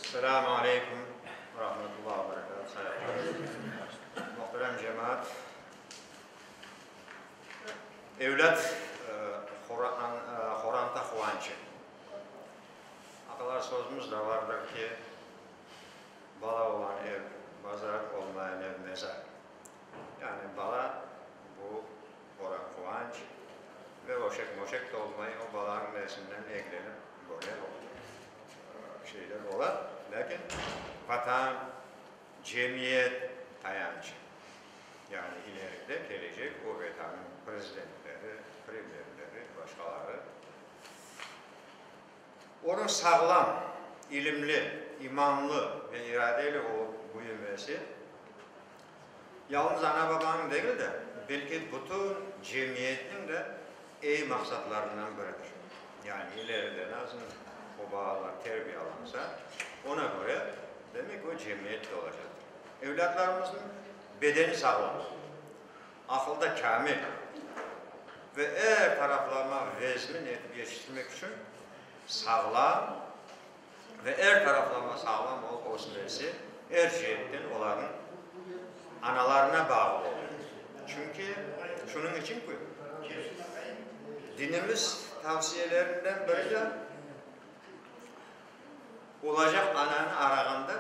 Esselamu aleyküm ve rahmetullah ve berekâtuh, sayğılı muhterem cemaat. Evlât, qoranta quvançı. Atalar sözümiz de vardır ki, bala olğan ev, bazar, olmayan ev, mezar. Yani bala, bu quvanç ve öşek-möşek de olmay, o balanıñ nesinden eglenip böyle şeyler ola. Lâkin Vatan, cemiyet tayançı. Yani ileride kelecek o Vetanıñ prezidentleri, premyerleri, başqaları. Onıñ sağlam, ilimli, imanlı ve iradeli olıp büyümesi yalnız ana-babanıñ degil de, belki bütün cemiyetniñ de eyi maqsatlarından biridir. Yani ileride nasıl o balalar terbiyalansa, ona köre, demek o cemiyet de olacaqtır. Evlâtlarımıznıñ bedeni sağlam, aqılda kâmil ve er taraflama vezmin etip yetiştirmek içün sağlam ve er taraflama sağlam olıp ösmesi er ceetten olarnıñ analarına bağlı olur. Çünki, şunıñ içün ki, dinimiz tavsiyelerinden biri de olacaq ananı arağanda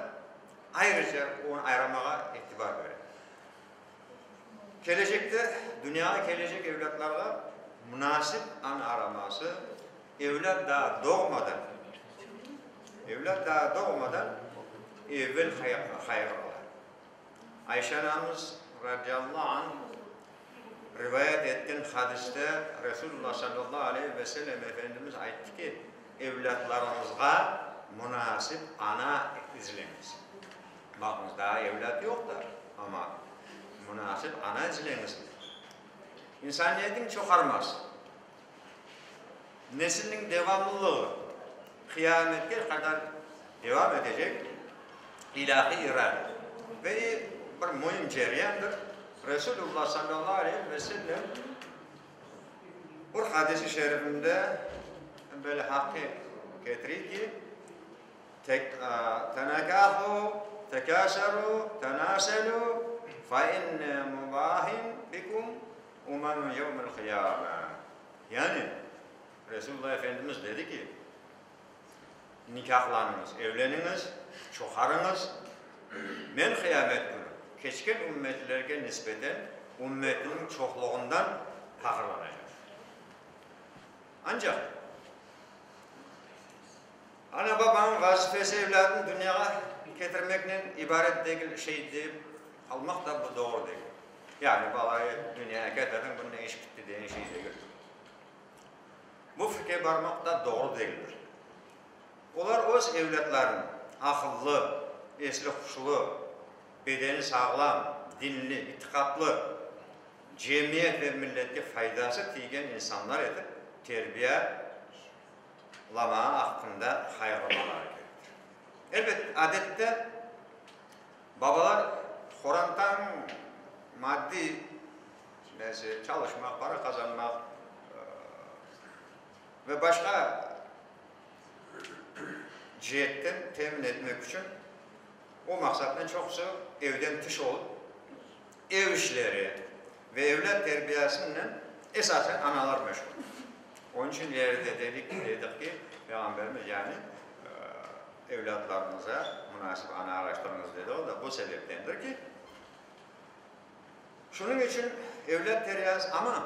ayrıca onı ayramağa itibar bere. Kelecekte dünyağa kelecek evlâtlarğa munasip ana araması evlât daa doğmadan, evlât daa doğmadan evvel qayğırıla. Ayşe anamız radiyallahu anh rivayet etken hadiste Resulullah sallallahu aleyhi ve sellem Efendimiz ayttı ki, Evlâtlarıñızğa munasip ana izleñiz. Baqıñız, daa evlât yoq da, amma munasip ana izleñiz. İnsaniyetniñ çoqarması, nesilniñ devamlılığı qıyametke qadar devam etecek ilâhiy irade ve bir müim ceryandır. Resulullah sallallahu aleyhi ve sellem bir hadis-i şerifinde böyle haqqı ketire ki, Tenekâhu, tekâserû, tenâselû, fe inne mubâhin bikum umemü yevmel qıyâme. Yani, Resulullah Efendimiz dedi ki, Nikâhlanıñız, evleniñiz, çoqarıñız, men qıyamet künü keçken ümmetlerge nisbeten ümmetiniñ çoqluğından fahırlanacağım. Ancaq, Ana-babanıñ vazifesi evlâdını dünyağa ketirmeknen ibaret degil, şey deyip qalmaq da bu doğru degil. Yani balayı dünyağa ketirdiñ, bunıñ iş bitti degen şey degil. Bu fikre barmaq da doğru degildir. Olar öz evlâtlarını aqıllı, esli-huşlu, bedeni sağlam, dinli, itiqatlı, cemiyet ve milletke faydası tiygen insanlar etip terbiye lamağı aqqında qayğırmaları kerektir. Elbet, adette, babalar qorantanıñ maddiy nesi, çalışmaq, para qazanmaq ve başqa ceetten temin etmek içün o maqsatnen çoqusı evden tış olıp, ev işleri ve evlât terbiyasınen esasen analar meşğul. Onıñ içün ileride dedik, dedik ki, Peyğamberimiz, yani, evlâtlarıñıza munasip ana araştırıñız dedi, o da bu sebeptendir ki, şunıñ içün evlât terbiyası, amma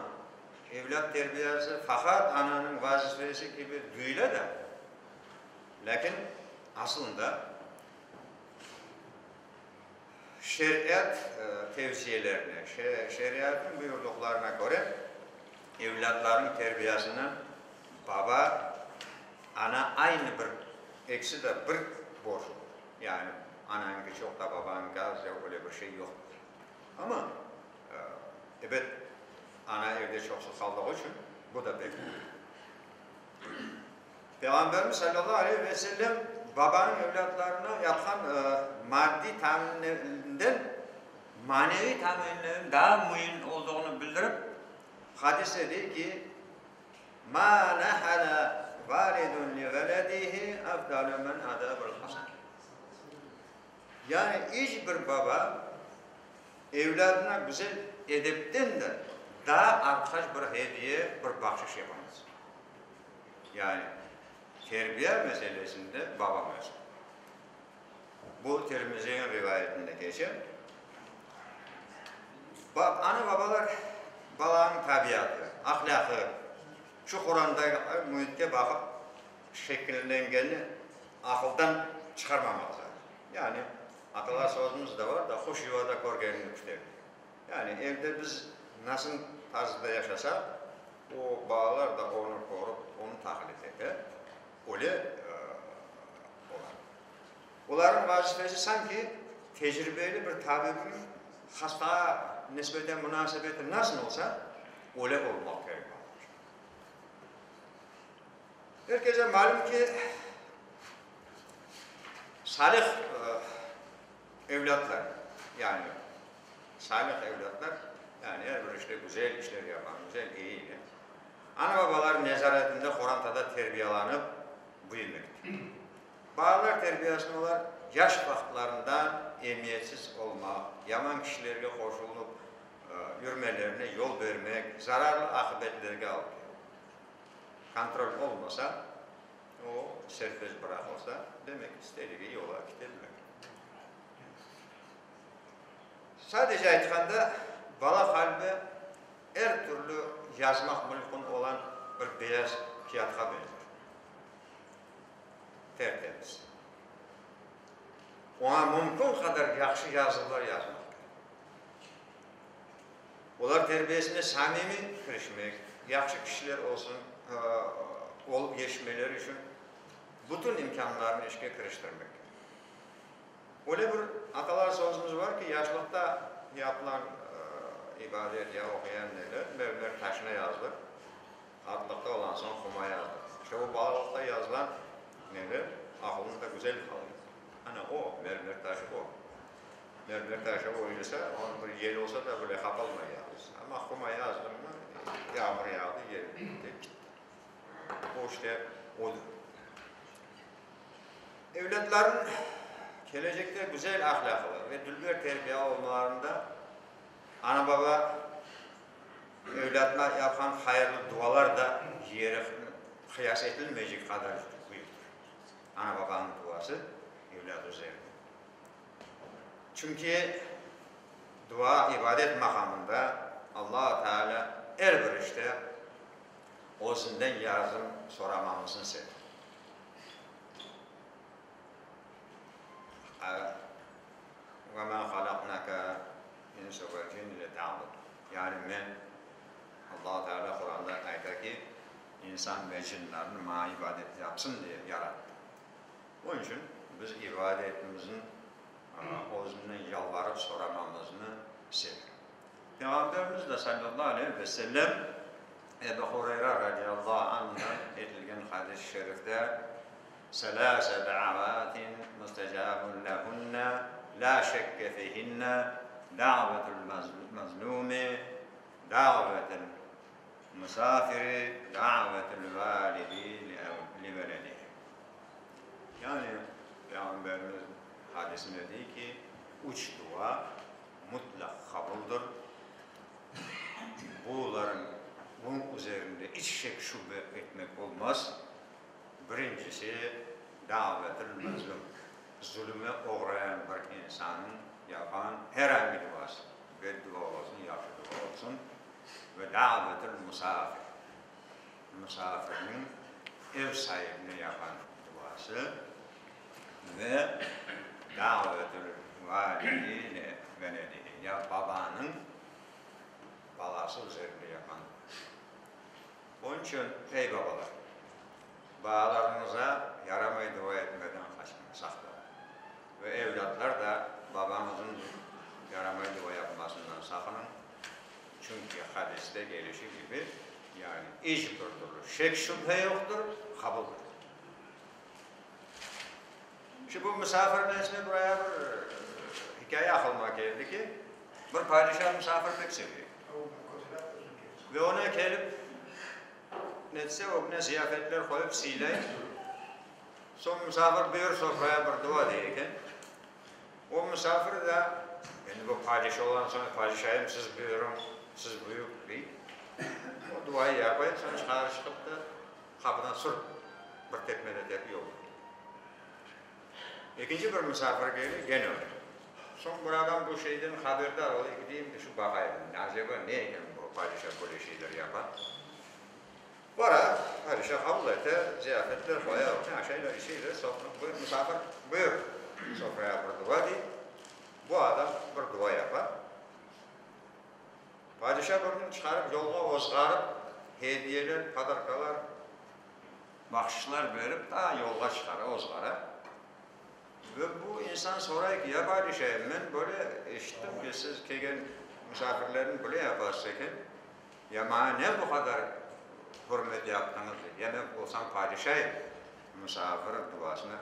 evlât terbiyası faqat ananıñ vazifesi kibi duyula da, lâkin asılında Şeriat tevsiyelerine, şeriatnıñ buyurduqlarına köre, evlâtlarnıñ terbiyasını baba, ana aynı bir, ekisi de bir borcludır. Yani ananıñki çoq da, babanıñki az, yoq, öyle bir şey yoqtır. Amma, ebet, ana evde çoqsu qaldığı içün bu da pek müim. Peyğamberimiz salâllahu aleyhi ve sellem babanıñ evlâtlarına yapqan maddiy taminlerinden maneviy taminlerin daa müim olduğını bildirip, hadiste dey ki, Mâ nehala validun li veledihi efdalu men adâ bil hasen. Yani iç bir baba evlâdına güzel edepten de daa artqaç bir hediye, bir bahşış yapamaz. Yani terbiye meselesinde baba mesül. Bu Tirmiziyniñ rivayetinde keçe. Ana-babalar balanıñ tabiatı, ahlâqı, şu qorandaki müitke baqıp şekillengenini aqıldan çıqarmamaq zarur. Yani, atalar sözümiz de bar da, quş yuvada körgenini küter. Yani, evde biz nasıl tarzda yaşasaq, o balalar da onı körip, onı taqlit ete, öyle ola. Olarnıñ vazifesi sanki tecribeli bir tabibniñ hastağa nisbeten munasebeti nasıl olsa, öyle olmaq kerek balalar içün. Er kese malüm ki, salih evlâtlar, yani salih evlâtlar, yani er bir işte güzel işler yapan, güzel, eyi, ana-babalar nezaretinde qorantada terbiyalanıp büyümekte. Balalar terbiyesini olar yaş vaqıtlarından emiyetsiz olmaq, yaman kişilerge qoşulıp yürmelerine yol bermek, zararlı aqibetlerge alıp kele. Kontrol olmasa, o serbest bıraqılsa, demek istedigi yola kete bile. Sadece aytqanda, bala qalbi er türlü yazmaq mülkün olan bir beyaz kâğıtqa benzer. Tertemiz. Oña mümkün qadar yahşı yazılar yazmaq kerek. Olar terbiyesine samimiy kirişmek, yahşı kişiler olsun, olıp yetişmeleri içün bütün imkânlarnı işke kiriştirmek kerek. Öyle bir atalar sözümiz bar ki, yaşlıqta yapılan ibadet ya oquyan neler, mermer taşına yazılır, qartlıqta olan soñ quma yazılır. İşte o balalıqta yazılan neler aqılında güzel qalır. Ana o, mermer taşı o. Mermer taşı oyulsa, onıñ bir yel olsa da bile qapalmay yalnız. Amma quma yazdıñmı, yağmur yağdı, yel tek kitti. O işte odır. Evlâtlarnıñ kelecekte güzel ahlâqlı ve dülber terbiyalı olmalarında ana-baba evlâtına yapqan hayırlı dualar da yeri qıyas etilmeycek qadar büyüktir. Ana-babanıñ duası evlât üzerinde. Çünki dua ibadet maqamında Alla Teala er bir işte özünden yardım soramamıznı sever. Ve ma halaqnaka insa vel cin ile ta'budun. Yani men, Alla Teala Quranda ayta ki, insan ve cinlerni maña ibadet yapsın diye yarattım. Onıñ içün biz ibadetimizniñ özünden yalvarıp soramamıznı sever. Peyğamberimiz de sallallahu aleyhi ve sellem Ebu Hureyra radiyallahu anh'dan etilgen hadis-i şerifte, Selâse da'avâtin müstecâbun lehunne, lâ şekke fihinne, da'vetul mezlûmi, da'vetul musafiri, da'vetul vâlidi li veledihi. Yani Peyğamberimiz hadisinde dey ki, üç dua mutlaq qabuldır, bularıñ, bunıñ üzerinde iç şek-şübe etmek olmaz, birincisi, davetül mazlum, zulüme oğrayan bir insannıñ yapqan her angi duası, beddua olsun, yahşı dua olsun, ve davetül musafir, musafirniñ ev saibine yapqan duası ve davetül validi li veledihi, ya babanıñ balası üzerinde yapqan duası. Onıñ içün, ey babalar, balalarıñıza yaramay dua etmeden qaçınıñ, saqlanıñ. Ve evlâtlar da babañıznıñ yaramay dua yapmasından saqınıñ. Çünki hadiste kelişi kibi, yani iç bir türlü şek-şübhe yoqtır, qabuldır. Şimdi bu musafir nesine buraya bir hikâye aqılıma keldi ki, bir padişa musafir pek seviyor. Ve ona kelip, netse, ögüne ziyafetler qoyıp sıylay. Soñ musafir buyur sofraya bir dua dey eken. O musafir da, Endi bu padişa olğan soñ, padişayım, siz buyurıñ, siz büyük, dey. O duayı yapay, soñ çıqarı çıqıp da, qapıdan sürip, bir tepme de tepip yollay. Ekinci bir musafir kele, gene öyle. Soñ bir adam bu şeyden haberdar ola, gideyim de şu baqayım, aceba ne eken bu padişa böyle şeyler yapa. Bara, padişa qabul ete, ziyafetler qoya, aşaylar, içeyler, sofra, buyur, musafir, buyur, sofraya bir dua dey. Bu adam bir dua yapa. Padişa bir kün çıqarıp yolğa ozğarıp, hediyeler, podarkalar, bahşışlar berip, ta yolğa çıqara, ozğara. Ve bu insan soray ki, ya padişayım, men böyle eşittim ki, siz kelgen musafirlerni böyle yapasız eken, ya maña ne bu qadar hürmet yaptıñız, dey. Ya men olsam padişayım, musafir duasına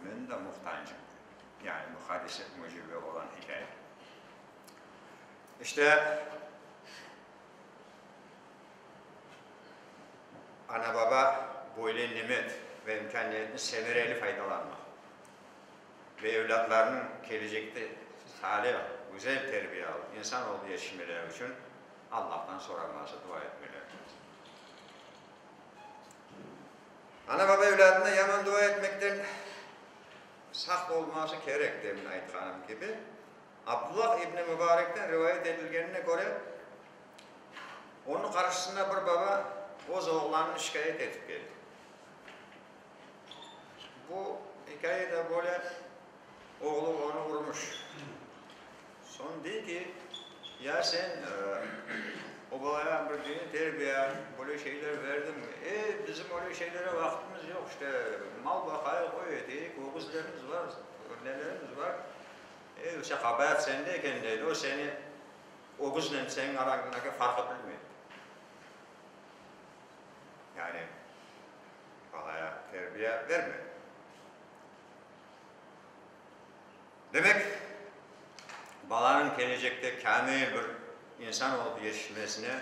men de muhtancım, dey. Yani bu hadise mücibi olğan hikâye. İşte, ana-baba böyle nimet ve imkâniyetni semereli faydalanmaq ve evlâtlarınıñ kelecekte salih, güzel terbiye alıp, insan olıp yetişmeleri içün Allahtan soraması, dua etmeleri lazım. Ana-baba evlâdına yaman dua etmekten saqt olması kerek, demin aytqanım kibi. Abdullah ibni Mübarekten rivayet etilgenine köre, onıñ qarşısına bir baba öz oğlanını şikâyet etip keldi. Bu ikâye de böyle, oğlu onı urmış. Soñ dey ki, ya sen o balaya bir diniy terbiye, böyle şeyler verdiñmi? E, bizim öyle şeylere vaqtımız yoq, işte, mal baqayıq, o eteyik, ögüzlerimiz bar, nelerimiz bar. E, öse qabaat sende eken, dedi, o seni ögüznen seniñ arañdaki farqı bilmey. Yani, balaya terbiye bermedi. Demek, balanıñ kelecekte kâmil bir insan olıp yetişmesine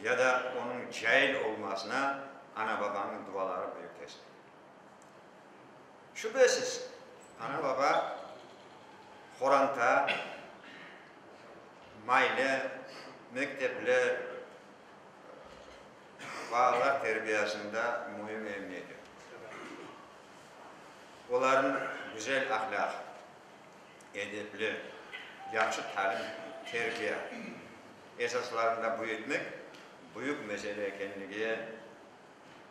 ya da onıñ cail olmasına ana-babanıñ duaları büyük tesir ete. Şübesiz, ana-baba, qoranta, maile, mektepler, balalar terbiyasında müim emiyet. Olarnıñ güzel ahlâq, edepli, yahşı talim, terbiye esaslarında büyütmek büyük mesele ekenligi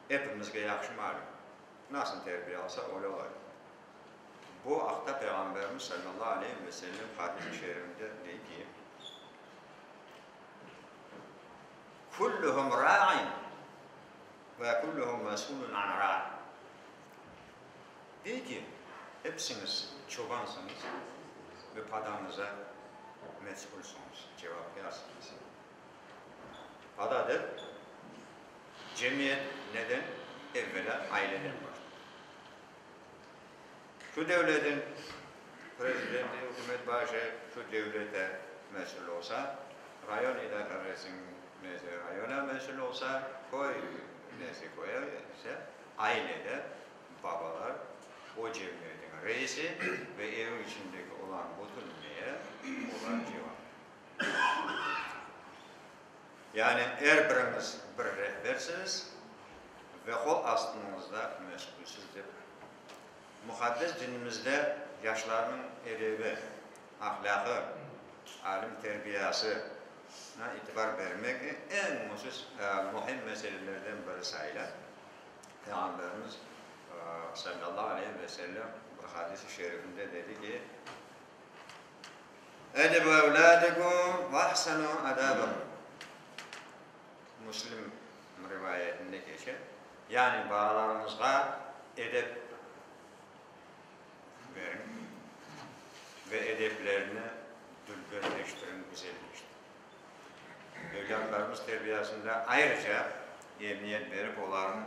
epimizge yahşı malüm. Nasıl terbiye alsa, öyle ola. Bu aqta Peyğamberimiz salâllahu aleyhi ve sellem hadis-i şerifinde dey ki, Kulluhum ra'in ve kulluhum mes'ulun an ra'i. Dey ki, episiñiz çobansıñız ve padañıza mes'ulsıñız, cevapkârsıñız. Pada dep, cemiyet neden? Evvelâ aileden başlay. Şu devletin prezidenti, ükümet başı şu devlete mesül olsa, rayon idaresiniñ nesi rayona mesül olsa, köy nesi köye ise, ailede babalar o cemiyetiñ reisi ve evin içindeki olan bütün neye olar cevap. Yani er biriñiz bir rehbersiñiz ve qol astınıñızda mesülsiz dep. Muqaddes dinimizde yaşlarnıñ edebi, ahlâqı, alim terbiyasına itibar bermek eñ mühim meselelerden biri sayıla. Peyğamberimiz, salâllahu aleyhi ve sellem, bir hadis-i şerifinde dedi ki, Edibu evlâdekum ve ahsenu adâbehum, Müslim rivayetinde keçe, yani balalarıñızğa edep beriñ ve edeplerini dülberleştiriñ, güzelleştiriñ. Evlâtlarımız terbiyasında ayrıca emiyet berip, olarnı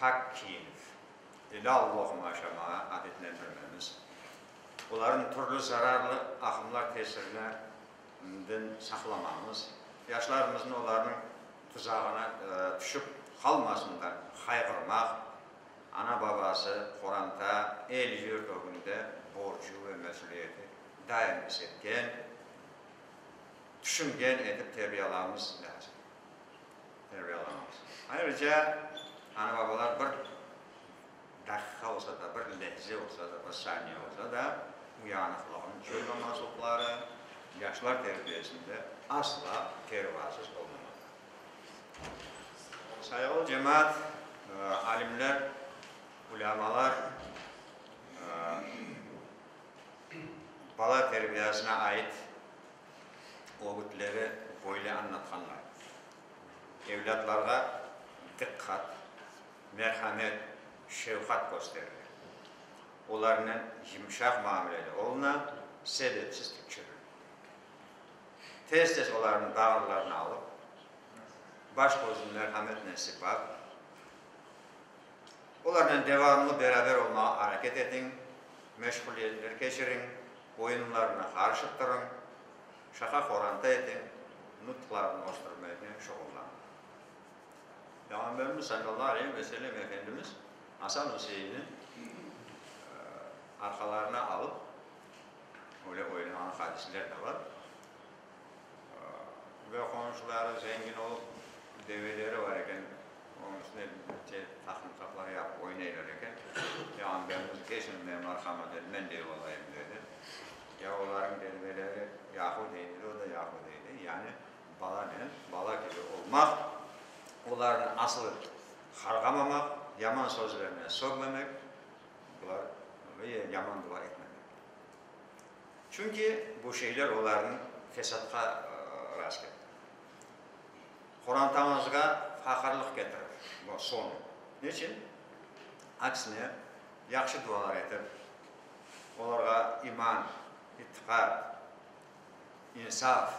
pak kiyinip, elâl loqma aşamağa adetlendirmemiz, olarnı türlü zararlı aqımlar tesirinden saqlamamız, yaşlarımıznı olarnıñ tuzağına tüşüp qalmasından qayğırmaq, Ana-babası, qoranta, el-yurt ögünde borcu ve mesüliyeti daim is etken, tüşüngen etip terbiyalamamız lâzim. Terbiyalamamız. Ayrıca, ana-babalar bir daqiqa olsa da, bir lehze olsa da, bir saniye olsa da uyanıqlığını coymamazlıqları, yaşlar terbiyesinde asla pervasız olmamalılar. Sayğılı cemaat, alimler, ulâmalar bala terbiyasına ait ögütleri böyle añlatqanlar, Evlâtlarğa diqqat, merhamet, şefqat kösterile, olarnen yımşaq muamelede oluna, sebepsiz tükçürile. Tez-tez olarnıñ bağırlarını alıp, baş-közüni merhametnen sıpap, olarnen devamlı beraber olmağa areket etiñ, meşğuliyetler keçiriñ, oyunlarnı qarışıqtırıñ, şaqa-qoranta etiñ, nutqlarını östürmeknen şuğullanıñ. Peyğamberimiz sallallahu aleyhi ve sellem Efendimiz Asan Üseinni arqalarına alıp, Öyle oynağan hadisler de bar. Ve qonşuları zengin olıp, develeri bar eken, onıñ üstüne taqım-taqlar yapıp oynaylar eken. Peyğamberimiz, Keçin menim arqama, dedi, men deve olayım, dedi. Ya olarnıñ develeri yahu dey, dedi, o da yahu dey, yani balanen bala kibi olmaq, olarnı asıl qarğamamaq, yaman sözlernen sögmemek, Bular ve yaman dua etmemek. Çünki bu şeyler olarnıñ fesatqa rast ketirir. Qorantañızğa faqırlıq ketirir, bu soñu. Neçün? Aksine, yahşı dualar etip, olarğa iman, itiqat, insaf,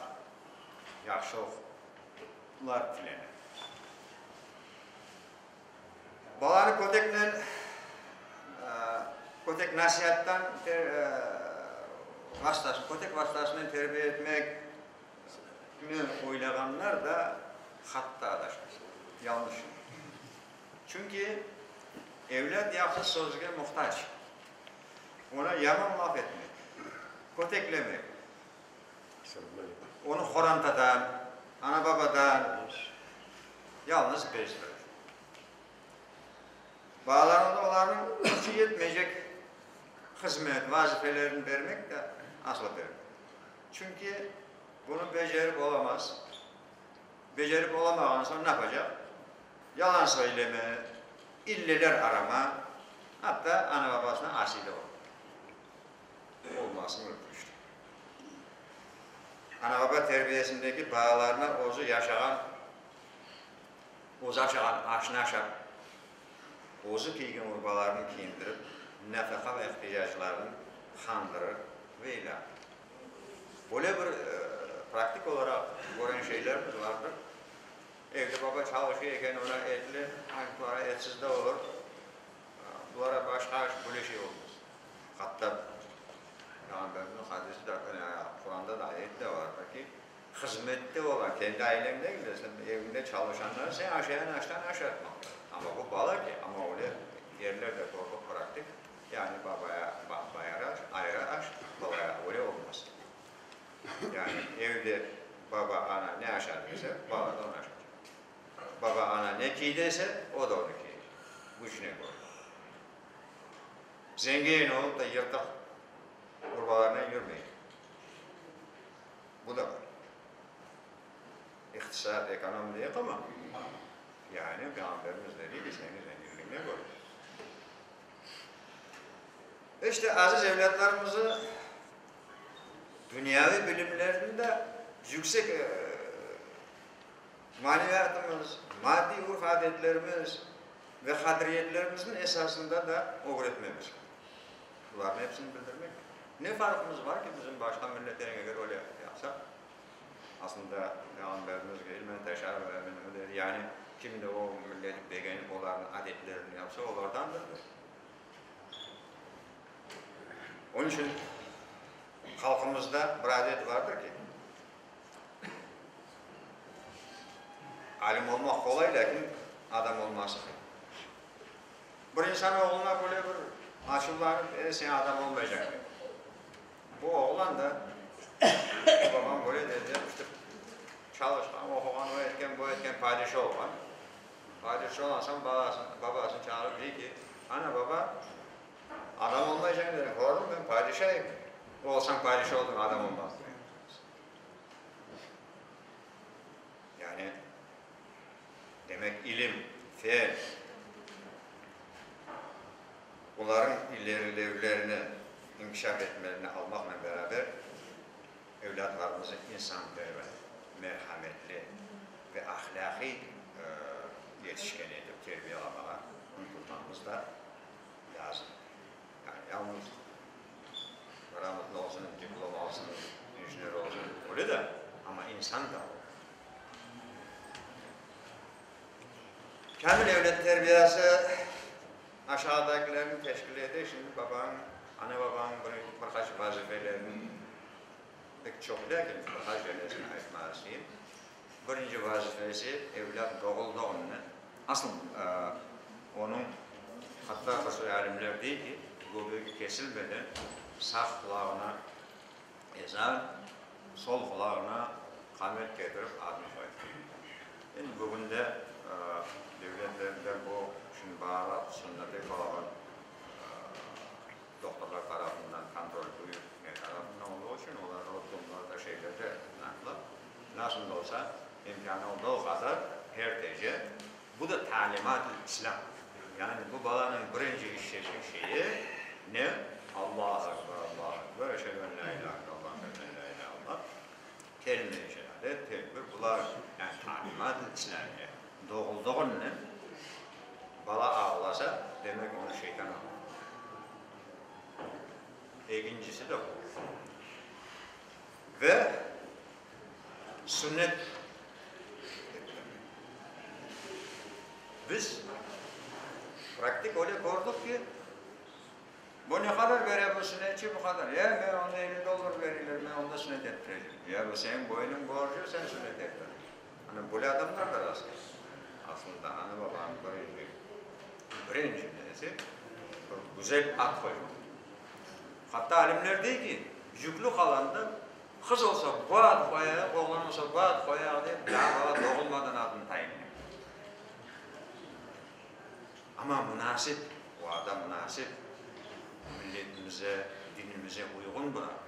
yahşılıqlar tilene. Balanı köteknen, kötek nasiattan vastası, kötek vastasınen terbiye etmek oylağanlar da hatta adaşa, yañlış. Çünki evlât yahşı sözge muhtac. Ona yaman laf etmek, köteklemek, onı qorantadan, ana-babadan yalıñız bezdirir. Balalarına olarnıñ küçü yetmeycek hızmet, vazifelerini bermek de asla bermemeli. Çünki bunı becerip olamaz. Becerip olamağan soñ ne yapacaq? Yalan söyleme, illeler arama, atta ana-babasına asiy de olmaz. Olması mümkündir. Ana-baba terbiyesindeki balalarına özü yaşağan, özü aşağan aşnı aşap, özü kiygen urbalarını kiyindirip, nafaqa ve ihtiyaclarını qandırır ve ilâ. Böyle bir praktik olaraq körgen şeylerimiz vardır. Evde baba çalışa eken, ona etli, añıqlara etsiz de olur. Bulara başqa aş böyle şey olmaz. Hatta Peyğamberimizniñ hadisi de, Quranda da ayet de vardır ki, hızmette olğan, kendi aileñ degil de, sen eviñde çalışanları sen aşayan aştan aşatmaq kerek. Amma bu bala ki, amma öyle yerler de kördik praktik, yani babaya ayrı aş, ayrı aş, balaya öyle olmaz. Yani evde baba, ana ne aşadı ise, bala da onı aşaycaq. Baba, ana ne kiy dese, o da onı kiyecek, gücüne köre. Zengin olıp da yırtıq urbalarnen yürmey. Bu da bar. İqtisat, ekonom deyik amma, yani Peyğamberimiz dedi ki, seniñ zenginligiñe köre. İşte, aziz evlâtlarımızı dünyaviy bilimlerni de yüksek Maneviyatımız, maddiy urf-adetlerimiz ve qadriyetlerimizniñ esasında da ögretmemiz. Bularnıñ hepsini bildirmek. Ne farqımız var ki bizim başqa milletlerge eger öyle yapsaq? Aslında Peyğamberimiz ilmen teşâbehe minhum dedi, yani kim de o milleti begenip olarnıñ adetlerini yapsa, olardandır dedi. Onıñ içün halqımızda bir adet vardır ki, Alim olmaq qolay, lâkin adam olması qıyın. Bir insan oğluna böyle bir açuvlanıp, E, sen adam olmaycaq dey. Bu oğlan da, babam böyle dedi dep, işte, çalışqan, oquğan, o etken, bu etken, padişa olğan. Padişa olğan soñ balasını, babasını çağırıp dey ki, Ana, baba, adam olmaycaq dediñ, kördiñmi, men padişayım. Olsañ padişa oldıñ, adam olmazdın. Yani, demek, ilim, fen, olarnıñ ilerilevlerini, inkişaf etmelerini almaqnen beraber, evlâtlarımızı insanperver, merhametli ve ahlâqiy yetişken etip terbiyelamağa ıntılmamız da lâzım. Yani, yalnız gramotlı olsun, diplom alsın, injener olsun, öyle de, amma insan da olmalı. Kâmil evlât terbiyesi aşağıdakilerni teşkil ete, şimdi babanıñ, ana-babanıñ bir qaç vazifelerini, pek çoq, lâkin bir qaç danesini aytmağa isteyim. Birinci vazifesi, evlât doğuldığını, asıl onıñ, hatta bir sıra alimler dey ki, göbegi kesilmeden sağ qulağına ezan, sol qulağına qamet ketirip adını qoydı. Endi bugün de devletlerde bu şimdi balalar sunnetke olğan Doktorlar tarafından kontrol büyük ne tarafından olduğu içün olar roddomlarda, şeylerde naqlı. Nasıl da olsa, imkânı olduğu qadar ertece, bu da talimat-ı islâm. Yani bu balanıñ birinci işleşi şeyi ne? Allahu ekber, Allahu ekber, eşhedü en lâ ilâhe illallah, eşhedü en lâ ilâhe illallah, kelime-i şehadet, tekbir, bular yani talimat-ı islâmiye. Doğuldığınnen bala ağlasa, demek onı şeytan aldı. Ekincisi de bu. Ve sünnet ettirmek. Biz praktik öyle kördik ki, bu ne qadar bere bu sünnetçi, bu qadar. Ya men onda 50 dollar bereyler, men onda sünnet ettirecem. Ya bu seniñ boynüñ borcu, sen sünnet ettir. Ana, böyle adamlar da rastkeldi. Aslında, ana-babanıñ birinci, birinci nesi, bir güzel ad qoymaq. Hatta alimler dey ki, yüklü qalanda qız olsa bu ad qoyayıq, oğlan olsa bu ad qoyayıq dep, daa bala doğulmadan adını tayinley. Amma munasip, o ada munasip, milletimize, dinimize uyğun bir ad.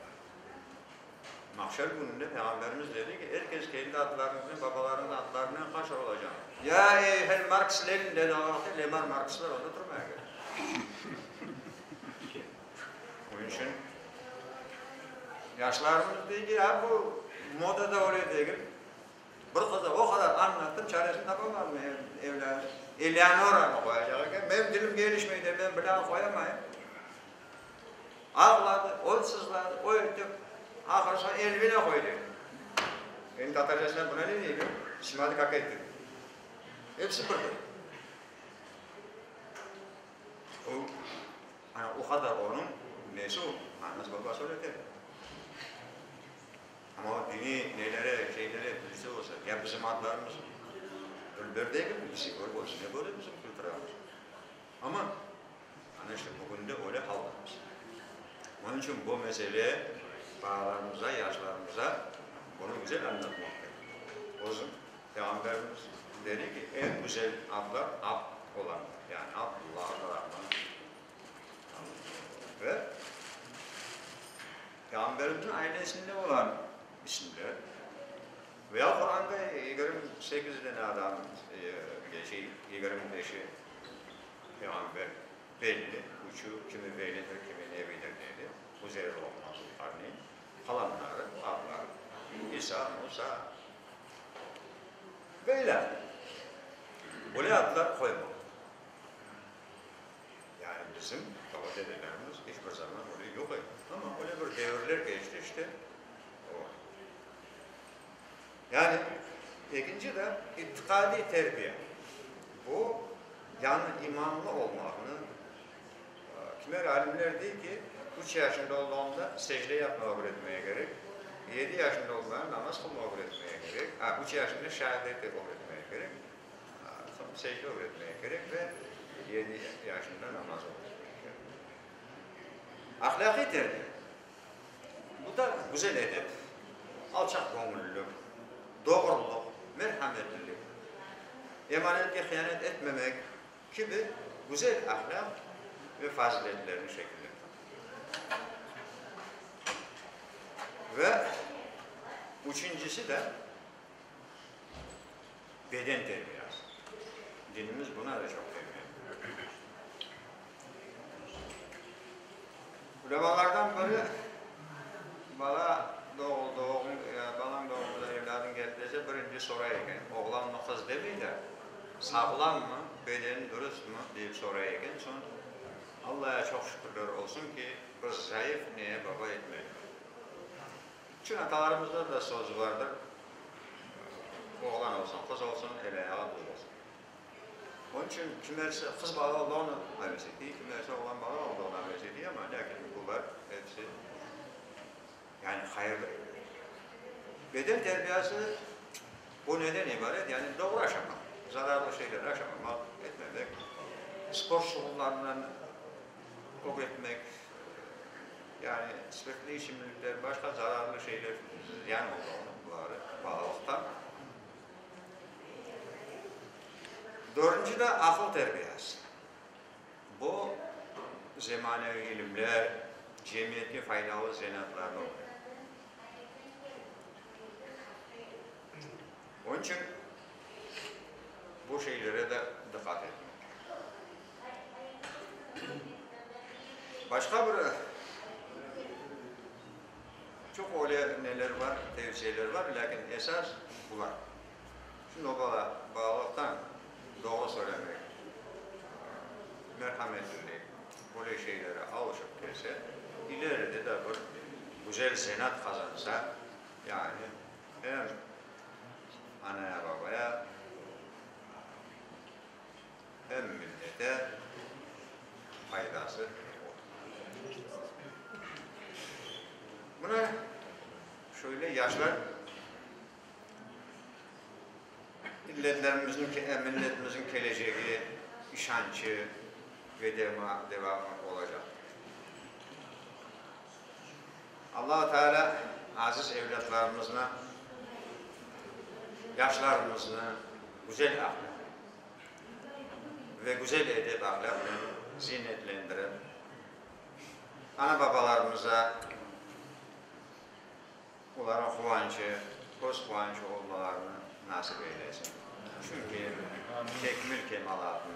Mahşer kününde Peyğamberimiz dedi ki, er kes kendi adlarınen, babalarınıñ adlarınen haşr olacaq. Ya eyyuhel Marks, Lenin dedi o vaqıt, Lemar Markslar onda turmaya kerek. Onıñ içün yaşlarımız dey ki, ya bu moda da öyle degil. Bir qıza o qadar añlattım, çaresini tapamadım, evlâdım. Eleonoranı qoyacaq eken, menim dilim kelişmey dey, men bilâ qoyamayım. Ağladı, o sızladı, o etti, ahır soñu Elvina qoy dedi. Endi tatarcasına buna ne deyler? Şimali kak etti. Episi birdir. O, ana o qadar onıñ nesi o, anası babası öyle der. Amma o diniy nelere, şeylere bilse olsa, ya bizim adlarımız dülber degilmi? Bizi körip özüne köre bizim kültüramız. Amma ana işte bugün de öyle haldamız. Onıñ içün bu mesele balalarımıza, yaşlarımıza bunı güzel añlatmaq kerek. Özüm, Peyğamberimiz dedi ki, eñ güzel adlar ad olanlar, yani Abdulla, Abdurahman. Ve Peyğamberimizniñ ailesinde olan isimler veya Quranda 28 dane adam, 25-i Peyğamber belli, üçü kimi velidir, kimi nebidir dedi, Uzeyr, Loqman, Zulqarneyn, qalanları, adları, İsa, Musa ve ilâhre. Böyle adlar qoymaq. Yani bizim baba-dedelerimiz iç bir zaman öyle yoq edi. Amma öyle bir devirler keçti işte, o. Yani ekinci de itiqadiy terbiye. Bu, yañı imanlı olmaqnı, kimer alimler dey ki, üç yaşında olğanda secde yapmağa ögretmege kerek, yedi yaşında olğanda namaz qılmağa ögretmege kerek, a, üç yaşında şeadeti ögretmege kerek, soñ secde ögretmege kerek ve. Yedi yaşında namaz oquy. Ahlâqiy terbiye, bu da güzel edep, alçaqgöñüllilik, doğrulıq, merhametlilik, emanetke hiyanet etmemek kibi güzel ahlâq ve faziletlerni şekillendirmek. Ve üçüncisi de beden terbiyası. Dinimiz buna da çoq emiyet bere. Ulemalardan biri, bala doğuldı, balañ doğuldı, evlâdıñ keldi dese, birinci soray eken, oğlanmı, qız demey de, sağlammı, bedeni dürüstmi, deyip soray eken, soñ, Allaya çoq şükürler olsun ki, bir zayıf neye baba etmedi. Çün atalarımızda da söz vardır, Oğlan olsun, qız olsun, el-ayağı düz olsun. Onıñ içün kimerse qız bala olduğını aves etey, kimerse oğlan bala olduğını aves etey, amma lâkin bular episi yani hayırlı. Beden terbiyası bu neden ibaret? Yani doğru aşamaq, zararlı şeyler aşamamaq, etmemek, sport şuğullarınen ögretmek, yani spirtli içimlikler, başqa zararlı şeyler ziyan olduğını buları balalıqtan. Dördünci de aqıl terbiyası. Bu zemaneviy ilimler, cemiyetke faydalı zenaatlarnı ögrenmek. Onıñ içün bu şeylere de diqqat etmek kerek. Başqa bir çoq öyle neler bar, tevsiyeler bar, lâkin esas bular. Şimdi o bala balalıqtan doğru söylemek, merhametlilik, böyle şeylere alışıp kelse, ileride de bir güzel zenaat qazansa, yani em anaya-babaya, em millete faydası olur. Mına şöyle yaşlar milletlerimizniñ, milletimizniñ kelecegi, işançı ve devamı olacaqtır. Alla Teala aziz evlâtlarımıznı, yaşlarımıznı güzel ahlâq ve güzel edep-ahlâqnen ziynetlendirip, ana-babalarımıza olarnıñ quvançı, köz quvançı olmalarını nasip eylesin. Çünki tekmil kemalatnı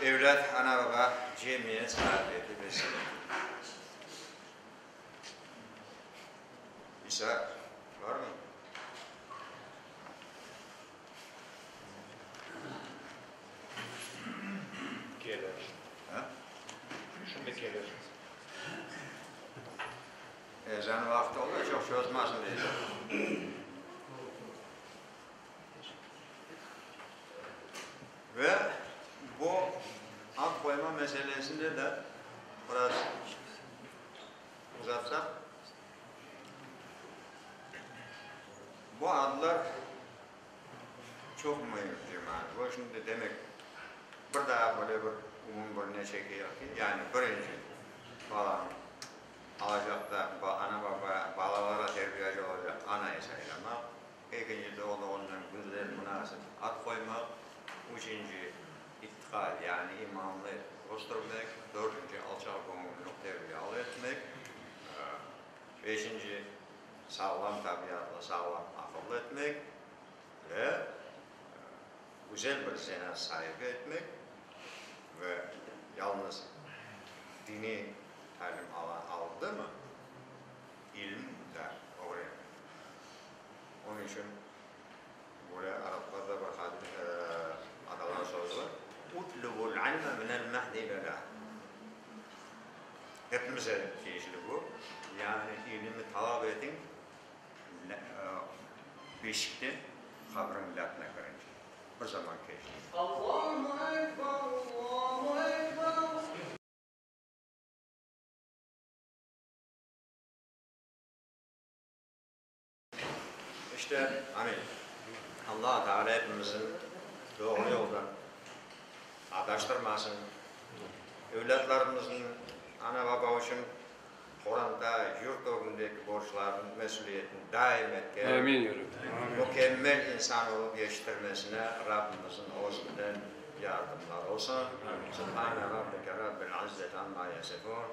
evlât, ana-baba, cemiyet saadeti ve zinetidir. İsa, barmı? Kelir. Şimdi kelir. Ezan vaqtı oldı, çoq sozmasın deycegim. Ve bu ad qoyma meselesinde de biraz uzatsaq, bu adlar çoq müim, cemaat. Bu şimdi demek, bir daa böyle bir umum bir ne çekeyik ki, yani birinci balanıñ alacaqta ana-baba balalara terbiyeci olacaq anayı saylamaq, ekinci doğduğundan güzel, munasip ad qoymaq, üçünci ittiqad, yani imanlı östürmek, dördünci alçaqgöñüllük terbiyalı etmek, beşinci sağlam tabiatlı, sağlam aqıllı etmek ve güzel bir zenaat saibi etmek ve yalnız diniy talim aldımı, ilim de ögrenmek. Onıñ içün böyle araplarda bir atalar sözü bar, Utlubul ilme minel mehdi ilel lahd. Hepimize tiyişli bu. Yani ilimi talap etiñ, beşikten qabriñ lâtına kirince. Bir zaman keçti. Allahu Ekber, Allahu Ekber. İşte, amin. Allah Teala hepimizin doğru yolda. Adaştırmasın. Evlâtlarımıznıñ ana-baba içün qoranta, yurt ögündeki borclarınıñ mesüliyetini daim etken, mükemmel insan olıp yetiştirmesine Rabbimizniñ özünden yardımlar olsun. Subhane Rabbike Rabbil izzeti amma yasifun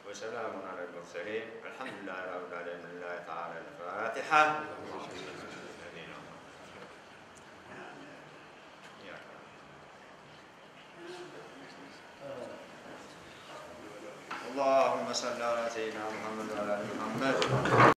ve selamun alel murselin velhamdülillahi Rabbil alemin Lillahi Teala'l Fatiha. Allahümme salli ala seyyidina Muhammed ve ala ali Muhammed.